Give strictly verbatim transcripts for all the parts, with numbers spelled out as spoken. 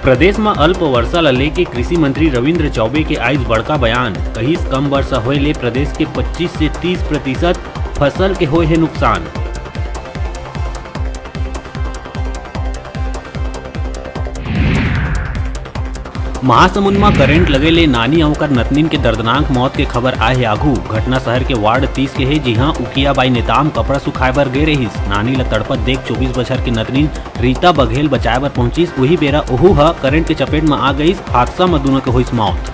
प्रदेश म अल्प वर्षा ल लेके कृषि मंत्री रविंद्र चौबे के आइस बड़का बयान, कहिस कम वर्षा होए ले प्रदेश के पच्चीस से तीस प्रतिशत फसल के होए हे नुकसान। महासमुंद म करंट लगे ले नानी अउ ओकर नतनीन के दर्दनाक मौत के खबर आए हे आघू। घटना शहर के वार्ड तीस के हे, जिहां उकिया बाई नेताम कपड़ा सुखाए बर गे रहिस। नानी ल तड़पत देख चौबीस बछर के नतनीन रीता बघेल बचाए बर पहुंचिस। उही बेरा ओहू ह करंट के चपेट म आ गइस। हादसा म दूनों के होइस मौत।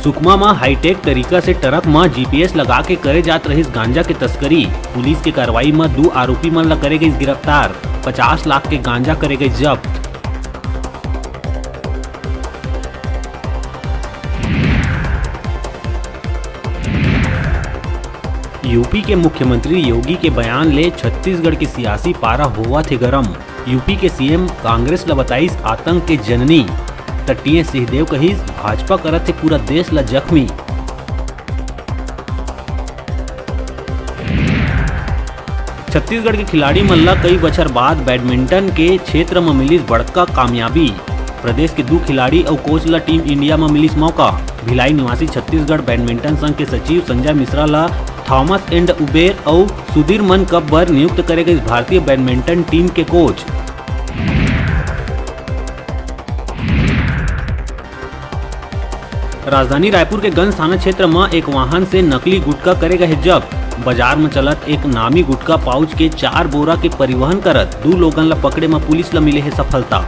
सुकमा म हाईटेक तरीका से ट्रक म जीपीएस लगा के करे जात रहिस गांजा के तस्करी। पुलिस के कार्रवाई म दू आरोपी मन ल करे गइस गिरफ्तार। पचास लाख के गांजा करे गइस जब्त। यूपी के मुख्यमंत्री योगी के बयान ले छत्तीसगढ़ के सियासी पारा होवत हे गरम। यूपी के सीएम कांग्रेस ल बताइस आतंक के जननी, त टीएस सिंहदेव कहिस भाजपा करत हे पूरा देश ल जख्मी। छत्तीसगढ़ के खिलाड़ी मन ल कई बछर बाद बैडमिंटन के क्षेत्र म मिलिस बड़का कामयाबी। प्रदेश के दू खिलाड़ी अउ कोच ल टीम इंडिया म मिलिस मौका। भिलाई निवासी छत्तीसगढ़ बैडमिंटन संघ के सचिव संजय मिश्रा ल थॉमस एंड उबेर अउ सुधीर मन कप बर नियुक्त करे गइस भारतीय बैडमिंटन टीम के कोच। राजधानी रायपुर के गंज थाना क्षेत्र म एक वाहन से नकली गुटखा करे गए हे जब्त। बाजार म चलत एक नामी गुटखा पाउच के चार बोरा के परिवहन करत दू लोगन ल पकड़े म पुलिस ल मिले हे सफलता।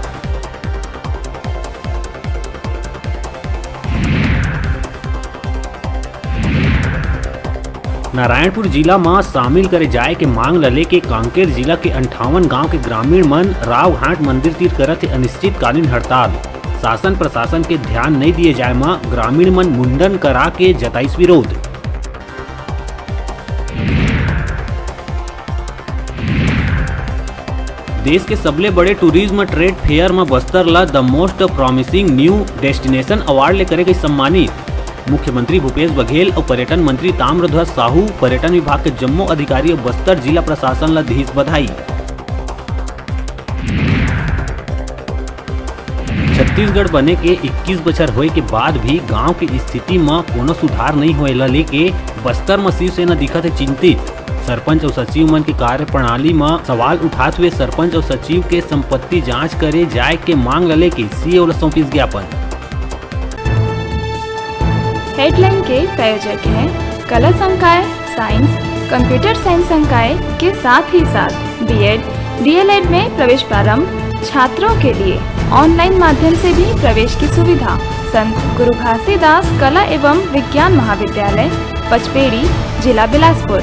नारायणपुर जिला म शामिल करे जाए के मांग ल लेके कांकेर जिला के अंठावन गांव के ग्रामीण मन रावघाट मंदिर तीर करत हे अनिश्चितकालीन हड़ताल। शासन प्रशासन के ध्यान नइ दिए जाए म ग्रामीण मन मुंडन करा के जताइस विरोध। देश के सबले बड़े टूरिज्म ट्रेड फेयर म बस्तर ल The Most Promising New Destination Award ले करे गई सम्मानित। मुख्यमंत्री भूपेश बघेल अउ पर्यटन मंत्री ताम्रध्वज साहू, पर्यटन विभाग के जम्मो अधिकारी अउ बस्तर जिला प्रशासन ल दिहिस बधाई। छत्तीसगढ़ बने के इक्कीस बछर होए के बाद भी गांव के स्थिति म कोनो सुधार नइ होए ल लेके बस्तर म शिवसेना दिखत हे चिंतित। सरपंच अउ सचिव मन के कार्यप्रणाली म सवाल उठात हुए सरपंच अउ सचिव के संपत्ति जांच करे जाए के मांग ल लेके सीईओ ल सौंपिस ज्ञापन। हेडलाइन के प्रायोजक हैं कला संकाय, साइंस, कंप्यूटर साइंस संकाय के साथ ही साथ बीएड, डीएलएड में प्रवेश प्रारंभ, छात्रों के लिए ऑनलाइन माध्यम से भी प्रवेश की सुविधा। संत गुरु घासीदास कला एवं विज्ञान महाविद्यालय, पचपेड़ी, जिला बिलासपुर।